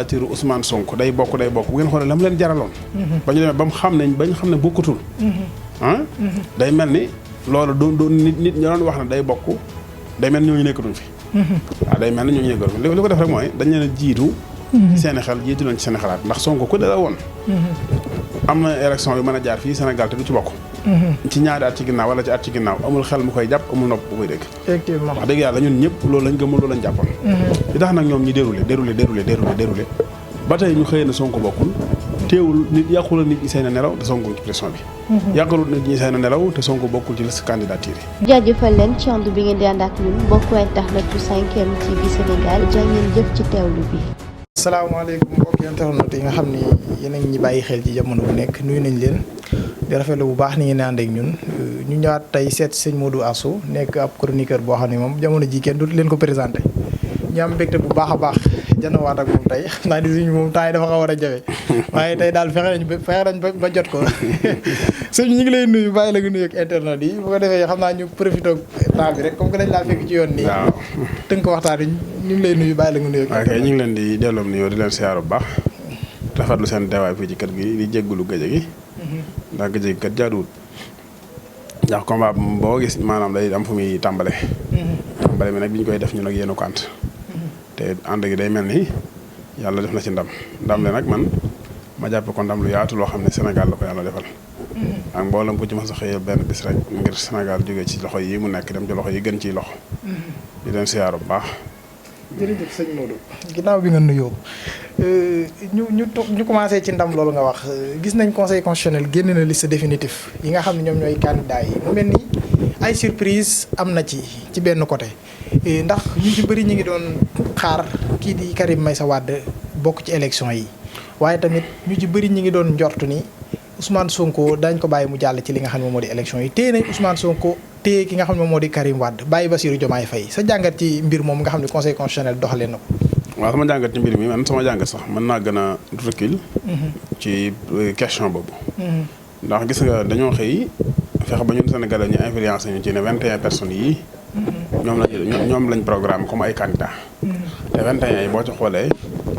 candidature Ousmane Sonko day bokk bu ngeen xoolee la mu leen jaraloon. ba ñu demee ba mu xam ne bokkutul. day mel ni loolu du nit ñi doon wax ne day bokk day mel ni ñooñu nekkatuñ fi. waaw day mel ni ñooñu nekkatuñ fi li ko def rek mooy dañ leen a jiitu. ci seen i xel jiitu leen ci seen i xalaat ndax Sonko ku dara woon. am na élection yu mën a jaar fii Sénégal te du ci bokk. ci ñaari at ci ginnaaw wala ci at ci ginnaaw amul xel mu koy jàpp amul nopp bu koy dégg. effectivement wax dëgg yàlla ñun ñëpp loolu lañ gëmul loolu lañ jàppoon. li tax nag ñoom ñi déroulé ba tey ñu xëyee na Sonko bokkul teewul nit yàqula nit ñi seen nelaw te Sonko ci pression bi. yàqalut nit ñi seen nelaw te Sonko bokkul ci liste candidature yi. jaajëfal leen ci ànd bi ngeen di ànd ak ñun mbokku internet bu 5M TV Sénégal jàngeen jëf ci teewlu bi. salaamaaleykum mbokki internet yi nga xam ni yéen a ngi ñi bàyyi xel ci jamono bu nekk nuyu nañ leen di rafetlu bu baax ni ngeen ànd ak ñun ñu ñëwaat tey seet sëñ Modou Astou nekk ab chroniqueur boo xam ne moom jamono ji kenn dootu leen ko présenté ñu am mbégte bu baax a baax janawaat ak moom tey xam naa di suñu moom temps yi dafa xaw a jafe waaye tey daal fexe nañ ba jot ko sëñ ñu ngi lay nuyu bàyyi la nga nuyu ak internet yi bu ko defee xam naa ñu profité temps bi rek comme que dañ laa fekk ci yoon nii tënk waxtaan yi ñu ngi lay nuyu bàyyi la nga nuyu ak ñu ngi leen di delloo nuyoo di leen siyaaru bu baax rafetlu seen teewaay fii ci kër gi di jéggulu gëj gi ndax gëj gi kat jaaduwut ndax combat boo gis maanaam day am fu muy tàmbale mi nag bi ñu koy def ñu nag yéen a ko ànd te ànd gi day mel ni yàlla def na ci ndam le nag man ma jàppe ko ndam lu yaatu loo xam ne Sénégal la ko yàlla defal ak mboolem ku ci mos a xëyee benn bis rek ngir Sénégal jógee ci loxo yi mu nekk dem ci loxo yi gën ciy loxo di leen siyaaru bu baax. jërëjëf sëñ Modou ginnaaw bi nga nuyoo ñu commencé ci ndam loolu nga wax gis nañ conseil constitutionnel génn na liste définitive yi nga xam ne ñoom ñooy candidat yi mu mel ni ay surprise am na ci benn côté ndax ñu ci bëri ñu ngi doon xaar kii di Karim Meïssa Wade bokk ci élection yi waaye tamit ñu ci bëri ñu ngi doon njortu ni Ousmane Sonko dañ ko bàyyi mu jàll ci li nga xam ne moom moo di élection yi téye nañ Ousmane Sonko téye ki nga xam ne moom moo di Karim Wade bàyyi Bassirou Diomaye Faye sa jàngat ci mbir moom nga xam ne conseil constitutionnel doxalee na ko. waaw sama jàngat ci mbir mi man sama jàngat sax mën naa gën a recul ci question boobu. ndax gis nga dañoo xëy fexe ba ñun Sénégalais ñu influencé ñu ci ne 21 personnes yii. ñoom lañ programme comme ay candidats. te 21 yi boo ci xoolee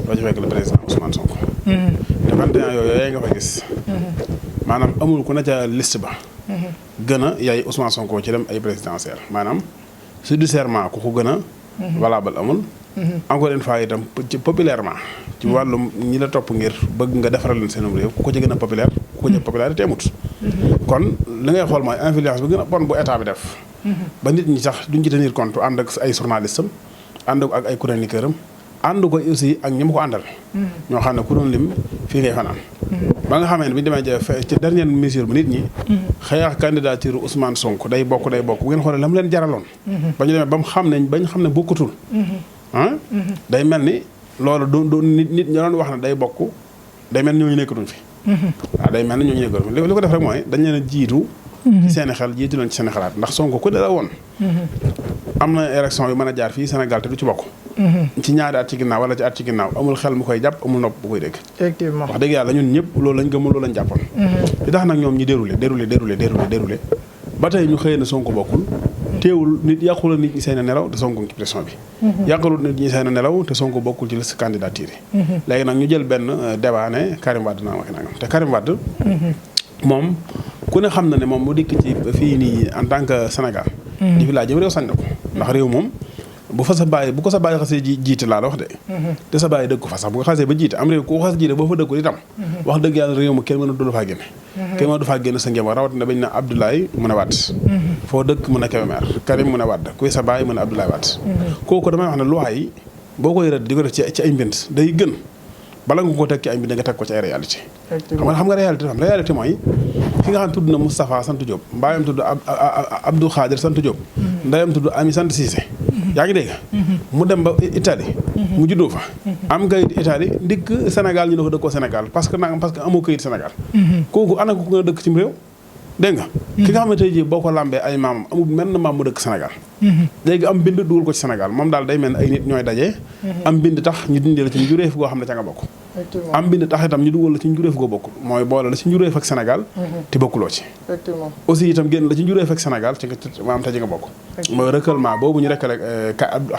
doo ci fekk le président Ousmane Sonko. te 21 yooyu nga fa gis. maanaam amul ku ne ca liste ba. gën a yaay Ousmane Sonko ci dem ay présidentielle maanaam su du serment ku ko gën a. valable amul. encore une fois itam ci populairement. ci wàllum ñi la topp ngir bëgg nga defaral leen seen réew ku ko ci gën a populaire ku ko ci popularité amut. kon li ngay xool mooy influence bi gën a bon bu état bi def. ba nit ñi sax duñ ci tenir compte ànd ak ay journalistes am ànd ak ay chroniqueurs am ànd ko aussi ak ñi mu ko àndal. ñoo xam ne ku doon lim fii ngay fanaan. ba nga xamee ne bi ñu demee ci dernière mesure bu nit ñi. xëy candidature Ousmane Sonko day bokk bu ngeen xoolee la mu leen jaraloon. ba ñu demee ba ñu xam ne bokkutul. day mel ni loolu du nit ñi doon wax ne day bokk day mel ni ñooñu nekkatuñ fi. waaw day mel ni ñooñu nekkatuñ fi li ko def rek mooy dañ leen a jiitu. ci seen i xel jiitu leen ci seen i xalaat ndax Sonko ku dara woon. am na élection yu mën a jaar fii Sénégal te du ci bokk. ci ñaari at ci ginnaaw wala ci at ci ginnaaw amul xel mu koy jàpp amul nopp bu koy dégg. effectivement wax dëgg yàlla ñun ñëpp loolu lañ gëmul loolu lañ jàppoon. li tax nag ñoom ñi déroulé ba tey ñu xëyee na Sonko bokkul teewul nit yàqula nit ñi seen nelaw te Sonko ci pression bi. yàqalut nit ñi seen nelaw te Sonko bokkul ci liste candidature yi. léegi nag ñu jël benn débat ne Karim Wade naa wax nangam te Karim Wade. moom ku ne xam na ne moom mu dikk ci fii nii en tant que Sénégal. di fi laa jëm réew sañ na ko. ndax réew moom bu ko sa bàyyi xasee jiite laa la wax de. te sa bàyyi dëgg ko fa sax bu ko xasee ba jiite am réew ku ko xas jiite boo fa dëggul itam. wax dëgg yàlla réew ma kenn mënatu la faa génne. kenn mënatu faa génne sa njaboot rawatina bañ na Abdoulaye mu ne Wade. foo dëkk mën a Kébémer Karim mu ne Wade kuy sa bàyyi mu ne Abdoulaye Wade. kooku damay wax ne loi yi boo koy rëdd di ko def ci ay mbind day gën bala nga ko teg ci ay mbind nga teg ko ci ay réalité. xam nga réalité mooy ki nga xam ne tudd na Moustapha sant Diop mbaayam tudd Abdou Khadir sant Diop ndeyam tudd Ami sant Cissé yaa ngi dégg mu dem ba Italie mu juddoo fa am kayit Italie ndikk Sénégal ñu ne ko dëkkoo Sénégal parce que amoo kayit Sénégal kooku ana ko nga dëkk ci réew dégg nga ki nga xam ne tey jii boo ko lambee ay maamam amul menn maam mu dëkk Sénégal léegi am bind dugal ko ci Sénégal moom daal day mel ne ay nit ñooy daje. am bind tax ñu dindi la ci njuréef goo xam ne ca nga bokk. am bind tax itam ñu dugal la ci njuréef goo bokk mooy boole la ci njuréef ak Sénégal. te bokkuloo ci. aussi itam génn la ci njuréef ak Sénégal ci nga maam te ci nga bokk. mooy recueillement boobu ñu recueilé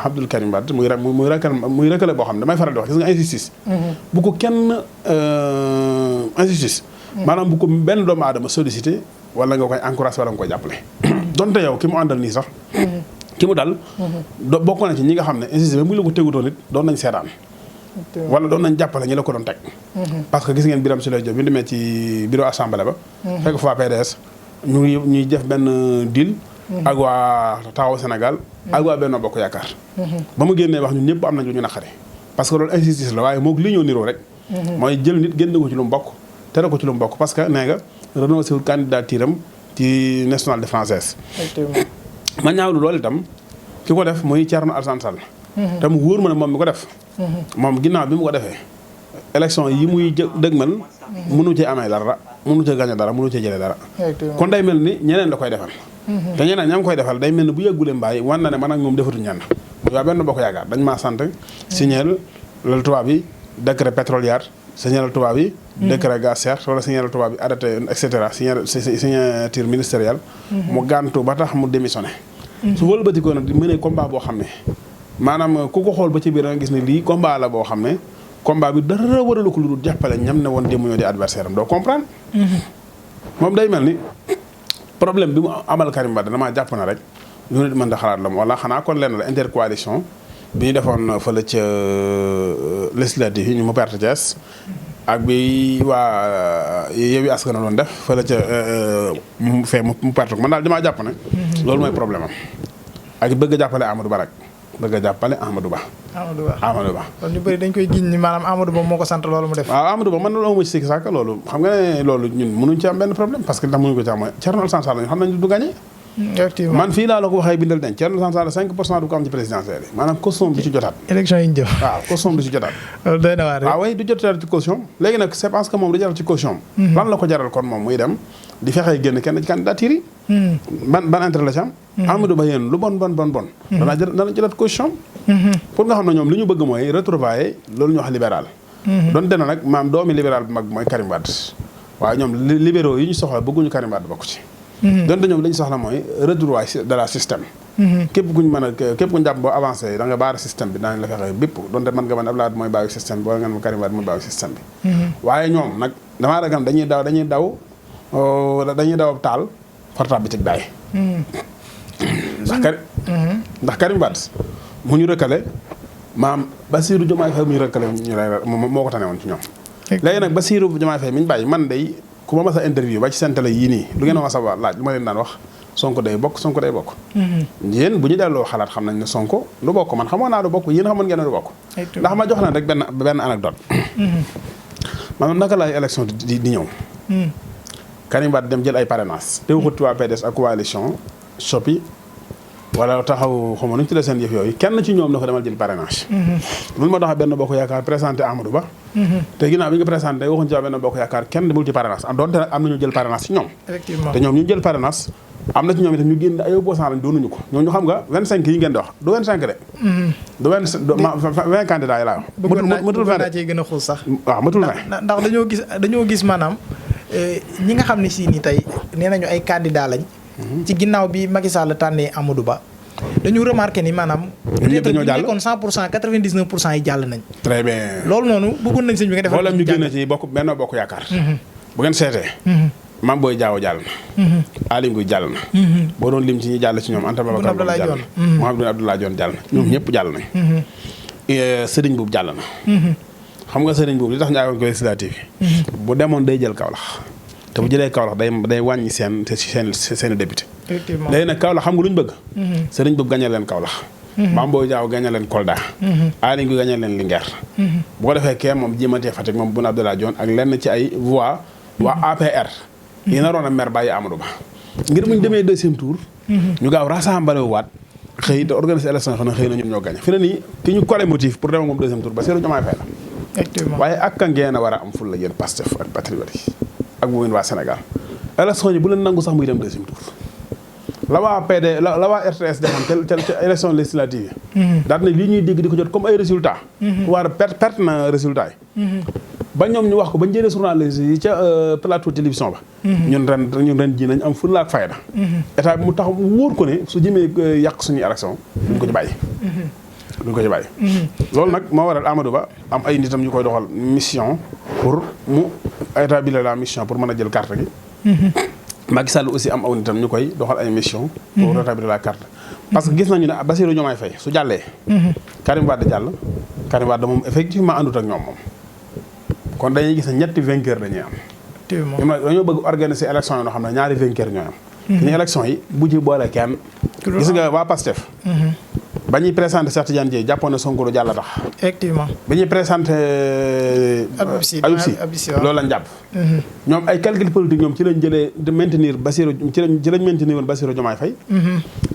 Abdoul Karim Wade muy recueilé boo xam ne damay faral di wax gis nga injustice. bu ko kenn injustice. maanaam bu ko benn doomu aadama sollicité wala nga koy encouragé wala nga koy jàppale. donte yow ki mu àndal nii sax. ki mu dal. bokk na ci ñi nga xam ne injustice ba mu la ko tegutoon it doon nañ seetaan. wala doon nañ jàppale ñi la ko doon teg. parce que gis ngeen Birame Souleye Diop bi ñu demee ci bureau assemblée ba. fekk fa PDS ñuy def benn deal. ak waa Taxawu Sénégal. ak waa Benno Bokk Yaakaar. ba mu génnee wax ñun ñëpp am nañ lu ñu naqari. parce que loolu injustice la waaye moog li ñoo niroo rek. mooy jël nit génne ko ci lu mu bokk. tere ko ci lu mu bokk parce que nee nga renoncé wul candidature am ci nationale de française. ma ñaawlu loolu itam ki ko def muy Thierno Alassane Sall. te mu wóor ma ne moom mi ko def. moom ginnaaw bi mu ko defee. élection yi muy dëgmal. mënu cee amee dara mënu cee gagné dara mënu cee jëlee dara. kon day mel ni ñeneen la koy defal. te ñeneen ña ngi koy defal day mel ni bu yëggulee mbaay wan na ne man ak moom defatuñ ñenn. waa Benno Bokk Yaakaar dañ maa sant signer la tubaab bi décret pétrolier. signaler tubaab yi. décret gaz cher wala signaler tubaab yi arrêté et cetera signature ministérielle. mu gàntu ba tax mu démissionné. su wëlbatikoo nag di mënee combat boo xam ne maanaam ku ko xool ba ci biir da nga gis ne lii combat la boo xam ne combat bi dara waralu ko lu dul jàppale ñam ne woon démb ñoo di adversaire am doo comprendre. moom day mel ni problème bi mu amal Karim Wade damaa jàpp na rek lu nit mën da xalaat la mu wala xanaa kon lenn la intercoalition. bi ñu defoon fële ca législative yi ñu mu perte Thiès ak bi waa Yewwi Askan Wi doon def fële ca mu perte ko man daal damaa jàpp ne. loolu mooy problème am ak bëgg a jàppale Amadou Ba rek bëgg a jàppale Amadou Ba. Amadou Ba. kon ñu bëri dañ koy giñ ni maanaam Amadou Ba moo ko sant loolu mu def. waaw Amadou Ba man loolu amu ci sikki sàkk loolu xam nga ne loolu ñun mënuñ ci am benn problème parce que ndax mënuñ ko ci am mooy Thierno Alassane Sall xam nañ du gagné. effectivement man fii laa la ko waxee bindal denc Thierno Alassane Sall 5% du ko am ci présidentielle yi maanaam caution du ci jotaat. élection yi ñu jëm. waaw caution du ci jotaat. loolu doy na waar waaw oui du jotaat ci caution léegi nag c'est parce que moom du jaral ci caution. lan la ko jaral kon moom muy dem di fexee génn kenn ci candidature yi. ban intérêt la ci am. Amadou Ba yéen lu bon. dana jëlaat caution. pour nga xam ne ñoom li ñu bëgg mooy retrouvailler loolu ñu wax libéral. donte na nag maam doomi libéral bu mag mooy Karim Wade waaye ñoom libéraux yi ñu soxla bëgguñu Karim Wade bokk ci. donte ñoom li ñu soxla mooy redrouvailler de la système. képp ku ñu mën a képp ku ñu jàpp boo avancé da nga baara système bi daañu la fexe bépp donte mën nga mën Abdoulaye mooy bàyyi système bi wala nga ne Karim Wade mooy bàyyi système bi. waaye ñoom nag damaa ragal dañuy daw taal portable bi ci daay. ndax Karim Wade mu ñu rëkkale maam Bassirou Diomaye Faye mu ñu rëkkale moo ko tane woon ci ñoom. léegi nag Bassirou Diomaye Faye mi ñu bàyyi man day ku ma mas a interview ba ci seen télé yii nii lu ngeen a mas a laaj lu ma leen daan wax Sonko day bokk. yéen bu ñu delloo xalaat xam nañ ne Sonko du bokk man xamoon naa du bokk yéen xamoon ngeen ne du bokk. ndax ma jox leen rek benn anecdote. maanaam naka laay élection di ñëw. Karim Wade dem jël ay parrainage te waxut waa PDS ak coalition Sopi wala taxaw xaw ma nu ñu tuddee seen yëf yooyu kenn ci ñoom na ko demal jël parrainage. mun ma tax Benno Bokk Yaakaar présenté Amadou Ba. te ginnaaw bi nga présenté waxuñ ci waa Benno Bokk Yaakaar kenn demul ci parrainage doonte nag am na ñu jël parrainage ci ñoom. effectivement te ñoom ñu jël parrainage am na ci ñoom itam ñu génn ay opposants lañ doonuñu ko ñooñu xam nga 25 yi ngeen di wax du 25 de. du 20 candidats yi laa wax. bëggoon naa cee gën a xuus sax. waaw matul 20. ndax dañoo gis maanaam ñi nga xam ne si ni tey nee nañu ay candidat lañ. ci ginnaaw bi Macky Sall tànnee Amadou Ba. dañu remarqué ni maanaam. ñëpp dañoo jàll kon 100% 99% yi jàll nañ. très bien loolu noonu bëggoon nañ sëñ bi nga defal. wala ñu génn ci Benno Bokk Yaakaar. bu ngeen seetee. Mame Boye Diao jàll na. Aly Ngouille jàll na. boo doon lim ci ñi jàll ci ñoom Anta Babacar Ngom jàll na. Mouhamadou Abdoulaye Dione jàll na. ñoom ñëpp jàll nañ. Serigne Boub jàll na. xam nga Serigne Boub li tax ñu àggoon ko législative yi. bu demoon day jël Kaolack. te bu jëlee Kaolack day wàññi seen député. effectivement léegi nag Kaolack xam nga lu ñu bëgg. Serigne Boub gagné leen Kaolack. Mame Boye Diao gagné leen Kolda. Aly Ngouille gagné leen Linguère. bu ko defee kee moom jéematee Fatick moom Boun Abdallah Dionne ak lenn ci ay voix waa APR. yi naroon a mer bàyyi Amadou Ba. ngir bu ñu demee deuxième tour. ñu gaaw rassemblé waat xëy te organiser élection xam ne xëy na ñun ñoo gagné fi ne nii ki ñu collé motif pour dem ak moom deuxième tour Bassirou Diomaye Faye la. effectivement waaye ak ka ngeen a war a am ful la yéen Pastef ak patriote yi ak bu ngeen waa Sénégal élection yi bu leen nangu sax muy dem deuxième tour la waa PD la waa RTS defoon ca élection législative yi daal ne lii ñuy dégg di ko jot comme ay résultats war a perte na résultats yi ba ñoom ñu wax ko ba njëriñ journaliste yi ca plateau télévision ba ñun ren ji nañ am fulla ak fayda état bi mu tax mu wóor ko ne su jëmee yàq suñuy élection duñ ko ci bàyyi loolu nag moo waral Amadou Ba am ay nitam ñu koy doxal mission pour mu établir la mission pour mën a jël carte gi Macky Sall aussi am aw nitam ñu koy doxal ay mission pour rétablir la carte parce que gis nañu ne Bassirou Diomaye Faye su jàllee Karim Wade jàll Karim Wade moom effectivement àndut ak ñoom moom kon dañuy gis ne ñetti vainqueur dañuy am dañoo bëgg organiser élection yi noo xam ne ñaari vainqueur ñooy am ñu élection yi bu ci boole kenn gis nga waa Pastef ba ñuy présenté Cheikh Tidiane Dièye jàppoon na Sonko lu jàll tax effectivement ba ñuy présenté Habib Sy loolu lañ jàpp ñoom ay calcul politique ñoom ci lañ jëlee de maintenir Bassirou ci lañ maintenir woon Bassirou Diomaye Faye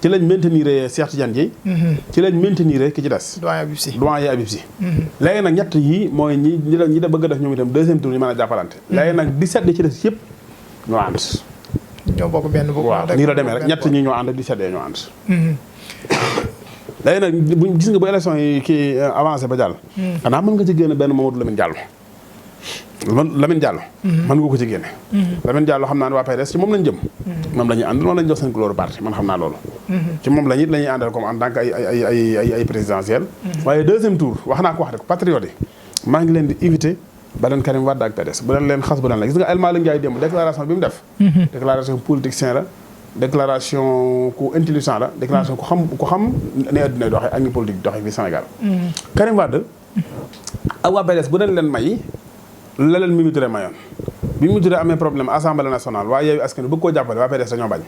ci lañ maintenir Cheikh Tidiane Dièye ci lañ maintenir ki ci des doyen Habib Sy léegi nag ñett yi mooy ñi da bëgg a def ñoom itam deuxième tour ñu mën a jàppalante léegi nag 17 ci des yëpp ñoo ànd ñoo bokk benn bokk waaw nii la demee rek ñett ñi ñoo ànd 17 ñoo ànd léegi nag buñ gis nga bu élection yi kii avancé ba jàll xanaa mën nga ci génne benn Mamadou Lamine Diallo Lamine Diallo mën nga ko ci génne Lamine Diallo xam naa ne waa PDS ci moom lañ jëm moom la ñuy àndal moom la ñu jox seen couleur parti man xam naa loolu ci moom la ñuy àndal comme en tant que ay présidentielle waaye deuxième tour wax naa ko wax rek patriote yi maa ngi leen di invité ba leen Karim Wade ak PDS bu leen xas bu leen la gis nga El Malick Ndiaye démb déclaration bi mu def déclaration politicien la déclaration ku intelligent la déclaration ku xam ne adduna doxee ak ni politique doxee fii Sénégal Karim Wade ak waa PDS bu leen may la leen Mimi Touré mayoon bi Mimi Touré amee problème assemblée nationale waaye Yewwi Askan Wi bëgg koo jàppale waa PDS dañoo bañ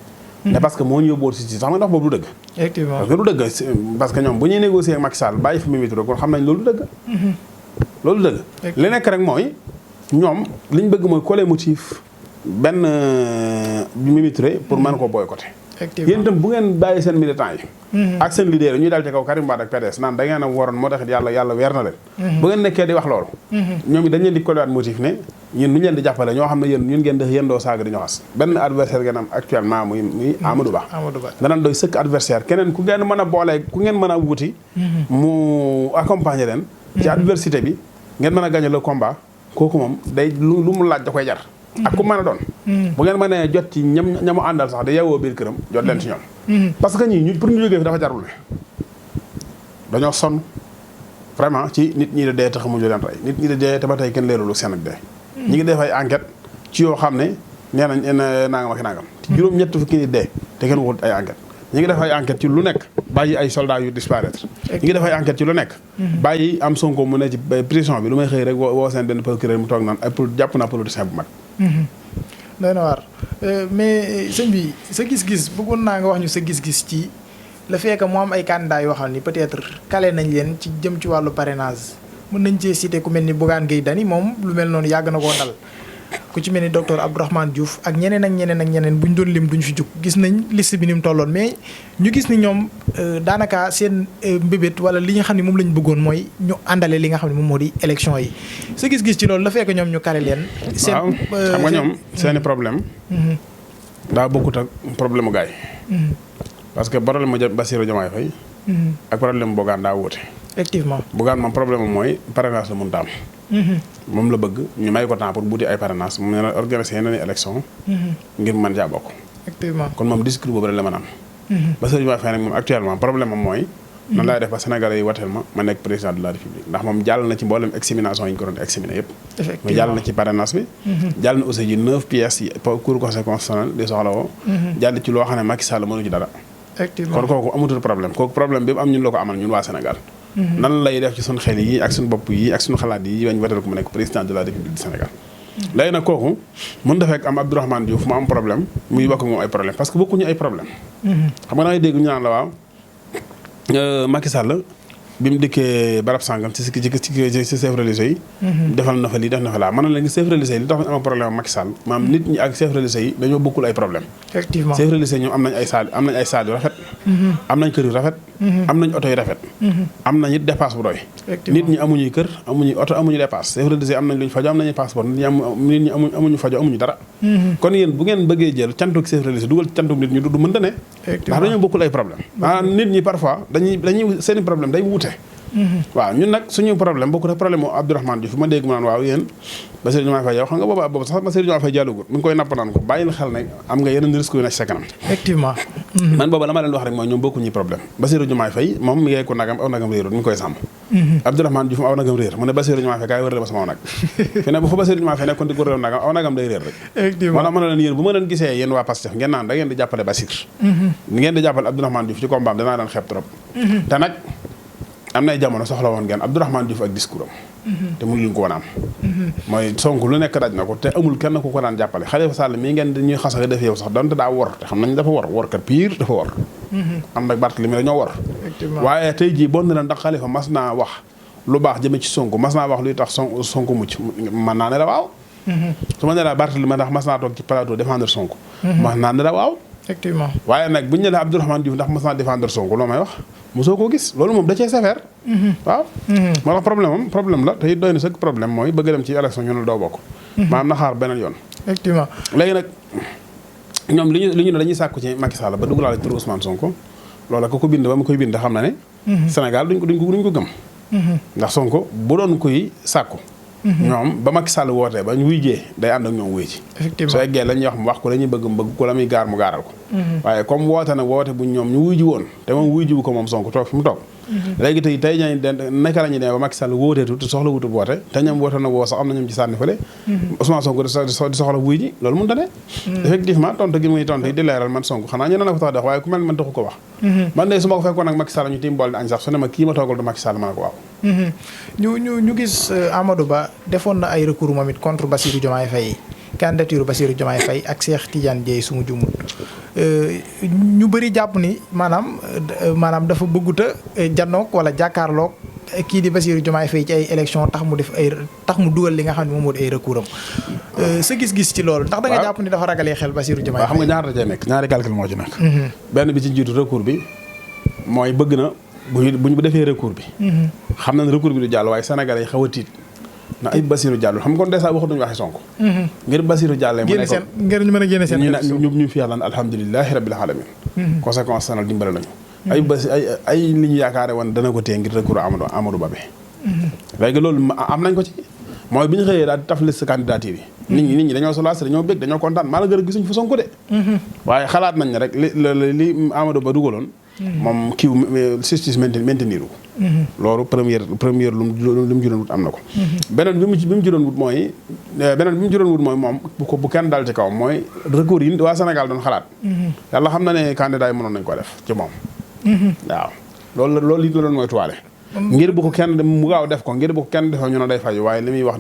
mais parce que moo ñu yóbbuwoon si sax nga ndax boobu du dëgg effectivement parce que du dëgg parce que ñoom bu ñuy négocier ak Macky Sall bàyyi fi Mimi Touré kon xam nañ loolu du dëgg loolu du dëgg li nekk rek mooy ñoom liñ bëgg mooy coller motif benn Mimi Touré pour mën koo boycotter yéen itam bu ngeen bàyyi seen militants yi ak seen leader yi ñuy daal ci kaw Karim Wade ak PDS naan da ngeen a waroon moo taxit yàlla weer na leen bu ngeen nekkee di wax loolu ñoom it dañ leen di collewaat motif ne ñun nu ñu leen di jàppale ñoo xam ne yéen ñun ngeen def yéen doo saaga di ñu xas benn adversaire ngeen am actuellement muy Amadou Ba danañ doy sëkk adversaire keneen ku ngeen mën a boolee ku ngeen mën a wuti mu accompagner leen ci adversité bi ngeen mën a gagner le combat kooku moom day lu mu laaj da koy jar ak ku mën a doon bu ngeen mënee jot ci ñamu àndal sax da yeewoo biir këram jot leen ci ñoom parce que ñii pour ñu jógee fi dafa jarul ne dañoo sonn vraiment ci nit ñi de dee te xamuñu leen rey nit ñi de dee te ba tey kenn leerulu seen ak dee ñi ngi def ay enquête ci yoo xam ne nee nañ nangam ak nangam juróom-ñett fukki nit dee te kenn waxul ay enquête ñi ngi def ay enquête ci lu nekk bàyyi ay soldats yu disparaître ñi ngi def ay enquête ci lu nekk bàyyi am Sonko mu ne ci prison bi lu may xëy rek woo seen benn procureur mu toog naan ay jàpp naa politicien bu mag doy na waar mais sëñ bi sa gis-gis bëggoon naa nga wax ñu sa gis-gis ci le fait que mu am ay candidats yoo xam ni peut-être calé nañ leen ci jëm ci wàllu parrainage mën nañ cee citer ku mel ni Bougane Gueye Dany moom lu mel noonu yàgg na koo dal ku ci mel ni docteur Abdourahmane Diouf ak ñeneen ak ñeneen ak ñeneen bu ñu doon lim duñ fi jug gis nañ liste bi ni mu tolloon mais ñu gis ni ñoom daanaka seen mbébét wala li nga xam ne moom lañ bëggoon mooy ñu àndale li nga xam ne moom moo di élection yi sa gis-gis ci loolu la fekk ñoom ñu kale leen. waaw xam nga ñoom seeni problème daa bokkut ak problème mu gaay parce que problème mu Bassirou Diomaye Faye ak problème Bougane daa wóote. effectivement Bougane moom problème am mooy parrainage la mënut a am. moom la bëgg ñu may ko temps pour buuti ay parrainage mu ne la organiser yeneen élection ngir mën caa bokk. effectivement kon moom discours boobu rek la mën a am. Bassirou Diomaye Faye nag moom actuellement problème am mooy. nan laay def ba Sénégalais yi wateel ma nekk président de la République ndax moom jàll na ci mboolem examination yi ñu ko doon examiner yëpp. effectivement mais jàll na ci parrainage bi. jàll na aussi ji 9 pièces yi Cour conseil constitutionnel di soxla woo. jàll ci loo xam ne Macky Sall mënu ci dara. effectivement kon kooku amatul problème kooku problème bi mu am ñun la ko amal ñun waa Sénégal. nan lay def ci suñu xel yi ak suñu bopp yi ak suñu xalaat yi bañ wateel ko mu nekk président de la République du Sénégal. léegi nag kooku mën na fekk am Abdourahmane Diouf mu am problème muy bokk moom ay problème parce que bokkuñu ay problème xam nga da ngay dégg ñu naan la waaw Macky Sall bi mu dikkee barab sàngam ci chef religieux yi defal na fa lii def na fa laa mën na leen chef religieux yi li tax ñu am problème Macky Sall maam nit ñi ak chef religieux yi dañoo bokkul ay problème effectivement chef religieux ñoom am nañ ay saal yu rafet am nañ kër yu rafet am nañ oto yu rafet am nañ it dépasse bu doy nit ñi amuñuy kër amuñuy oto amuñu dépasse chef religieux am nañ luñ fajo am nañu passeport nit ñi amuñu fajo amuñu dara kon yéen bu ngeen bëggee jël cantuk chef religieux dugal cantuk nit ñi du mënta ne ndax dañoo bokkul ay problème maanaam nit ñi parfois dañuy seeni problème day wuute waaw ñun nag suñu problème bokku rek problème moo Abdourahmane Diouf ma dégg mu naan waaw yéen Bassirou Diomaye Faye yow xam nga boobu sax Bassirou Diomaye Faye jàllugut mi ngi koy napp naan ko bàyyil xel ne am nga yeneen risque yu nekk ci sa kanam effectivement man booba la ma leen wax rek mooy ñoom bokkuñu problème Bassirou Diomaye Faye moom mi ngi ko nagam aw nagam réeroon mi ngi koy sàmm Abdourahmane Diouf aw nagam réer mu ne Bassirou Diomaye Faye kaay wërale ma sama aw nag fi ne bu fa Bassirou Diomaye Faye nekkoon di wërale nagam aw nagam day réer rek moo tax ma ne leen yéen bu ma leen gisee yéen waa Pastef ngeen naan da ngeen di jàppale Bassirou ngeen di jàppale Abdourahmane Diouf ci combat am danaa daan xeeb trop te nag am nay jamono soxla woon ngeen Abdourahmane Diouf ak discours am te mënuñu ko woon am mooy Sonko lu nekk daj na ko te amul kenn ku ko daan jàppale Khalifa Sall mii ngeen di ñuy xasaka def yow sax donte daa wor te xam nañ dafa wor kat pire dafa wor am nag Barthélémy dañoo wor waaye tey jii bon na ndax Khalifa mas naa wax lu baax jëme ci Sonko mas naa wax luy tax Sonko mucc man naa ne la waaw su ma ne la Barthélémy ndax mas naa toog ci plateau défendre Sonko man naa ne la waaw effectivement waaye nag bu ñu ne la Abdourahmane Diouf ndax mas naa défendre Sonko loo may wax mosoo koo gis loolu moom da cee sévère waaw moo tax problème la te it doy na sëkk problème mooy bëgg dem ci élection ñu ne doo bokk maanaam na xaar beneen yoon effectivement léegi nag ñoom li ñu ne dañuy sàkku ci Macky Sall ba dugalaale tur Ousmane Sonko loola ko bind ba mu koy bind xam na ne Sénégal duñ ko gëm ndax Sonko bu doon koy sàkku ñoom ba Macky Sall wootee ba ñu wuy jee day ànd ak ñoom wuy ci soo eggee la ñuy wax mu wax ko la ñuy bëgg mu bëgg ko la muy gaar mu gaaral ko waaye comme woote na woote bu ñoom ñu wuy ji woon te moom wuy ji bu ko moom Sonko toog fi mu toog léegi tey ñañ naka la ñuy demee ba Macky Sall wooteetu te soxla wutu woote te ñoom woote na woo sax am na ñoom ci sànni fële Ousmane Sonko di soxla wuy ji loolu mënta ne effectivement tontu gi muy tontu yi di leeral man Sonko xanaa ñeneen na ko tax di wax waaye ku mel man taxu ko wax man de su ma ko fekkoon nag Macky Sall ñu tiim bool di añ sax su ne ma kii ma toogal du Macky Sall ma ne ko waaw ñu gis Amadou Ba defoon na ay recours moom it contre Bassirou Diomaye Faye candidature Bassirou Diomaye Faye ak Cheikh Tidiane Dièye su ma jumul ñu bëri jàpp ni maanaam dafa bëgguta jannoog wala jàkkaarloog kii di Bassirou Diomaye Faye ci ay élection tax mu dugal li nga xam ne moom moo di ay recours am sa gis-gis ci loolu ndax da nga jàpp ni dafa ragalee xel Bassirou Diomaye Faye xam nga ñaar da cee nekk ñaari calcul moo ci nekk benn bi ci jiitu recours bi mooy bëgg na bu ñu defee recours bi xam na ne recours bi du jàll waaye Sénégalais yi xaw a tiit na ay Bassirou jàll xam nga kon dèjà waxatuñu waxi Sonko ngir Bassirou jàllee mu nekk ngir ñu mën a génne seen ñu fi yàlla alhamdulilahi rabbil alamin conséquence sanal dimbale nañu ay li ñu yaakaare woon dana ko téye ngir recours Amadou Ba bi léegi loolu am nañ ko ci mooy bi ñu xëyee daal di taf liste candidature yi nit ñi dañoo solaas dañoo bég dañoo kontaan maa la gën a gisuñ fa Sonko de waaye xalaat nañ ne rek li Amadou Ba dugaloon moom kiiw justice maintenir ko loolu première lu mu juróon wut am na ko beneen bi mu juróon wut mooy moom bu kenn dal ci kaw mooy recours yi waa Sénégal doon xalaat yàlla xam na ne candidat yi mënoon nañ ko def ci moom waaw loolu it la doon mooy tuwaale ngir bu ko kenn mu gaaw def ko ngir bu ko kenn defee ñu ne day faju waaye li muy wax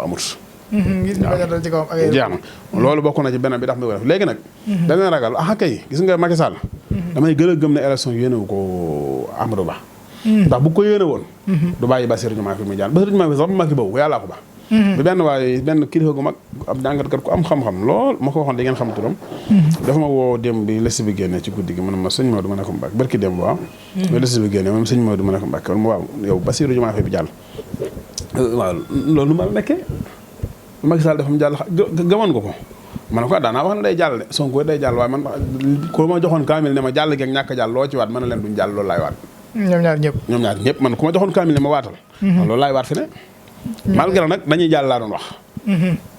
amut jeex na loolu bokk na ci beneen bi tax mi ko def léegi nag dana ragal kay gis nga Macky Sall damay gën a gëm ne élection yéenewu ko Amadou Ba ndax bu ko yéene woon du bàyyi Bassirou Diomaye Faye muy jaan Bassirou Diomaye Faye sax bu Macky boobu yàllaa ko ba bi benn kilifa gu mag ab jàngatkat ku am xam-xam lool ma ko waxoon di ngeen xam turam dafa ma woo démb bi liste bi génne ci guddi gi mu ne ma sëñ Maodo ma ne ko Mbacke barki démb waaw mais liste bi génne moom sëñ Maodo ma ne ko Mbacke ma waaw yow Bassirou Diomaye Faye bi jàll waaw loolu nu ma la nekkee Macky Sall dafa mu jàll gëmoon nga ko ma ne ko daanaa wax na day jàll de Sonko day jàll waaye man ko ma joxoon kaamil ne ma jàll geeg ñàkk jàll loo ci waat mën na leen duñ jàll loolu laay waat ñoom ñaar ñëpp man ku ma joxoon kaamil ne ma waatal loolu laay waat fi ne malgré nag dañuy jàll laa doon wax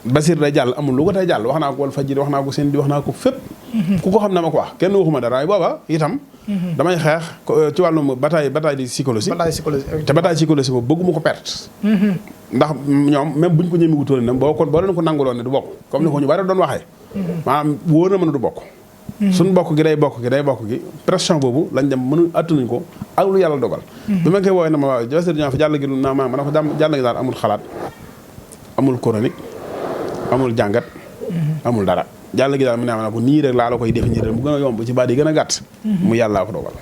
Bassirou day jàll amul lu ko tey jàll wax naa ko wal fajiri wax naa ko seen di wax naa ko fépp ku ko xam ne ma ko wax kenn waxuma dara waaye booba itam damay xeex ci wàllum bataille de psychologie te bataille psychologie boobu bëgguma ko perte ndax ñoom même buñ ko ñëmi wutoon ne boo leen ko nanguloon ne du bokk comme ni ko ñu bari doon waxee maanaam wóor na mën a du bokk suñ bokk gi day bokk gi pression boobu lañ dem mënu attanuñ ko ak lu yàlla dogal bi ma koy woowee na ma waaw Bassirou Diomaye Faye jàll gi lu naa ma ne ko jàll gi daal amul xalaat amul chronique amul jàngat amul dara jàll gi daal mu ne ma ne ko nii rek laa la koy définir mu gën a yomb ci baat yi gën a gàtt mu yàllaa ko dogal